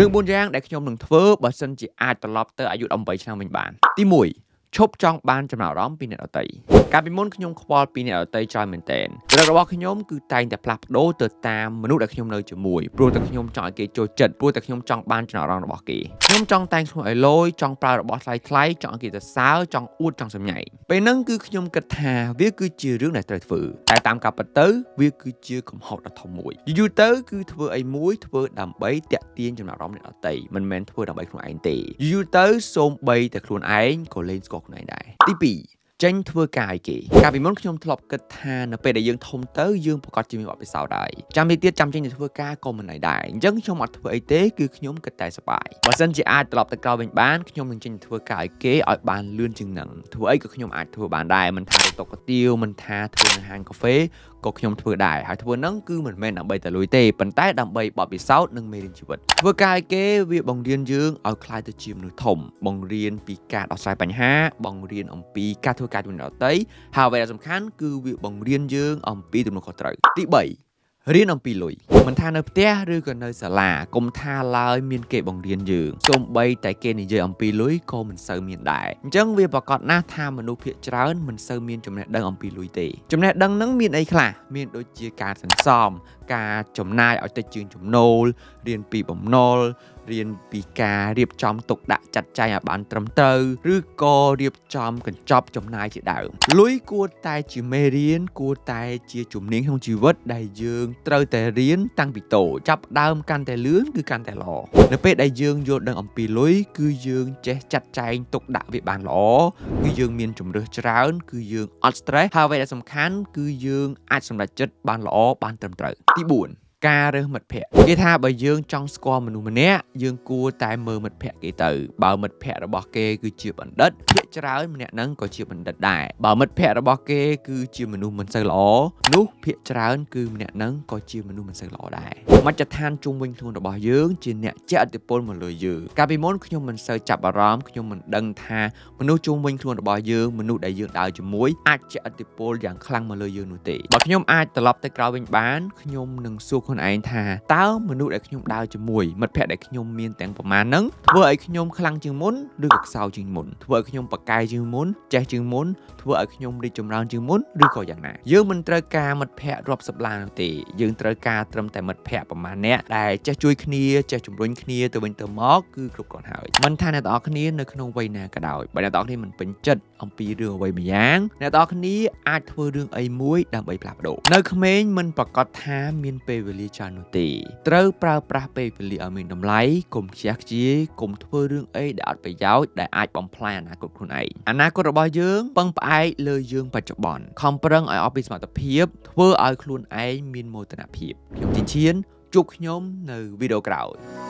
រឿង4យ៉ាងដែលខ្ញុំនឹងធ្វើបើសិនជាអាចត្រឡប់ទៅអាយុ18ឆ្នាំវិញបានទី1ឈប់ចង់បានចំណាប់អារម្មណ៍ពីអ្នកដទៃកាលពីមុនខ្ញុំខ្វល់ពីអ្នកដទៃច្រើនមែនទែនចរិតរបស់ខ្ញុំគឺតែងតែផ្លាស់ប្ដូរទៅតាមមនុស្សដែលខ្ញុំនៅជាមួយព្រោះតែខ្ញុំចង់ឲ្យគេចូលចិត្តព្រោះតែខ្ញុំចង់បានចំណាប់អារម្មណ៍របស់គេខ្ញុំចង់តែងខ្លួនឲ្យលយចង់ប្រើរបស់ថ្លៃថ្លៃចង់ឲ្យគេសរសើរចង់អួតចង់សម្ញែងពេលហ្នឹងគឺខ្ញុំគិតថាវាគឺជារឿងដែលត្រូវធ្វើតែតាមការពិតទៅវាគឺជាកំហុសដ៏ធំមួយយូរៗទៅគឺធ្វើអីមួយធ្វើដើម្បីតាក់ទាញចំណាប់អារម្មណ៍អ្នកដទៃមិនមែនធ្វើដើម្បីខ្លួនឯងទេយូរៗទៅសូម្បីតែខ្លួនឯងក៏លែងស្គាល់ខ្លួនឯងដែរទី2ចេញធ្វើការឲ្យគេកាលពីមុនខ្ញុំធ្លាប់គិតថានៅពេលដែលយើងធំទៅយើងប្រកាសជាមានបទពិសោធន៍ហើយចាំទីទៀតចាំចេញទៅធ្វើការក៏មិនអីដែរអញ្ចឹងខ្ញុំអត់ធ្វើអីទេគឺខ្ញុំគិតតែសប្បាយបើសិនជាអាចត្រឡប់ទៅក្រោយវិញបានខ្ញុំនឹងចេញទៅធ្វើការឲ្យគេឲ្យបានលឿនជាងនឹងធ្វើអីក៏ខ្ញុំអាចធ្វើបានដែរមិនថាទៅតុកទៀវមិនថាធ្វើនៅហាងកាហ្វេក៏ខ្ញុំធ្វើដែរហើយធ្វើហ្នឹងគឺមិនមែនដើម្បីតែលុយទេប៉ុន្តែដើម្បីបទពិសោធន៍និងមេរៀនជីវិតធ្វើការឲ្យគេវាបង្រៀនយើងឲ្យក្លាយទៅជាមនុស្សធំបង្រៀនពីការដោះស្រាយបញ្ហាបង្រៀនអំពីការធ្វើការជាមួយអ្នកដទៃហើយអ្វីដែលសំខាន់គឺវាបង្រៀនយើងអំពីទំនួលខុសត្រូវទី3រៀនអំពីលុយមិនថានៅផ្ទះឬក៏នៅសាលាកុំថាឡើយមានគេបង្រៀនយើងសូម្បីតែគេនិយាយអំពីលុយក៏មិនសូវមានដែរអញ្ចឹងវាប្រកាសណាស់ថាមនុស្សភាគច្រើនមិនសូវមានចំណេះដឹងអំពីលុយទេចំណេះដឹងហ្នឹងមានអីខ្លះមានដូចជាការសន្សំការចំណាយឲ្យតិចជាងចំណូលរៀនពីបំណុលរៀនពីការរៀបចំទុកដាក់ចាត់ចែងឲ្យបានត្រឹមត្រូវឬក៏រៀបចំកញ្ចប់ចំណាយជាដើមលុយគួរតែជាមេរៀនគួរតែជាជំនាញក្នុងជីវិតដែលយើងត្រូវតែរៀនតាំងពីតូចចាប់ផ្ដើមកាន់តែលឿនគឺកាន់តែល្អនៅពេលដែលយើងយល់ដឹងអំពីលុយគឺយើងចេះចាត់ចែងទុកដាក់វាបានល្អគឺយើងមានជម្រើសច្រើនគឺយើងអត់ stress ហើយអ្វីដែលសំខាន់គឺយើងអាចសម្រេចចិត្តបានល្អបានត្រឹមត្រូវទី4ការរើសមិត្តភ័ក្តិគេថាបើយើងចង់ស្គាល់មនុស្សម្នាក់យើងគួរតែមើលមិត្តភ័ក្តិគេទៅបើមិត្តភ័ក្តិរបស់គេគឺជាបណ្ឌិតភាគច្រើនម្នាក់ហ្នឹងក៏ជាបណ្ឌិតដែរបើមិត្តភ័ក្តិរបស់គេគឺជាមនុស្សមិនសូវល្អនោះភាគច្រើនគឺម្នាក់ហ្នឹងក៏ជាមនុស្សមិនសូវល្អដែរមជ្ឈដ្ឋានជុំវិញខ្លួនរបស់យើងជាអ្នកជះឥទ្ធិពលមកលើយើងកាលពីមុនខ្ញុំមិនសូវចាប់អារម្មណ៍ខ្ញុំមិនដឹងថាមនុស្សជុំវិញខ្លួនរបស់យើងមនុស្សដែលយើងដើរជាមួយអាចជះឥទ្ធិពលយ៉ាងខ្លាំងមកលើយើងនោះទេបើខ្ញុំអាចត្រឡប់ទៅក្រោយវិញបានខ្ញុំនឹងសួរខ្លួនឯងថាតើមនុស្សដែលខ្ញុំដើរជាមួយមិត្តភ័ក្តិដែលខ្ញុំមានទាំងប្រមាណហ្នឹងធ្វើឲ្យខ្ញុំខ្លាំងជាងមុនឬក៏ខ្សោយជាងមុនធ្វើឲ្យខ្ញុំប៉កែជាងមុនចេះជាងមុនធ្វើឲ្យខ្ញុំរីកចម្រើនជាងមុនឬក៏យ៉ាងណាយើងមិនត្រូវការមិត្តភ័ក្តិរាប់សិបឡាននោះទេយើងត្រូវការត្រឹមតែមិត្តភ័ក្តិប្រមាណអ្នកដែលចេះជួយគ្នាចេះជំរុញគ្នាទៅវិញទៅមកគឺគ្រប់គ្រាន់ហើយមិនថាអ្នកទាំងអស់គ្នានៅក្នុងវ័យណាក៏ដោយបើអ្នកទាំងអស់គ្នាមិនពេញចិត្តអំពីរឿងអ្វីម្យ៉ាងអ្នកទាំងអស់គ្នាអាចធ្វើរឿងអីមួយដើម្បីផ្លាស់ប្ដូរនៅក្មេងមិនប្រកាសថាមានពេលវេលាច្រើននោះទេត្រូវប្រើប្រាស់ពេលវេលាឲ្យមានតម្លៃកុំខ្ជះខ្ជាយកុំធ្វើរឿងអីដែលអត់ប្រយោជន៍ដែលអាចបំផ្លាញអនាគតខ្លួនឯងអនាគតរបស់យើងពឹងផ្អែកលើយើងបច្ចុប្បន្នខំប្រឹងឲ្យអស់ពីសមត្ថភាពធ្វើឲ្យខ្លួនឯងមានមោទនភាពខ្ញុំជីនឈៀនជួបខ្ញុំនៅវីដេអូក្រោយ។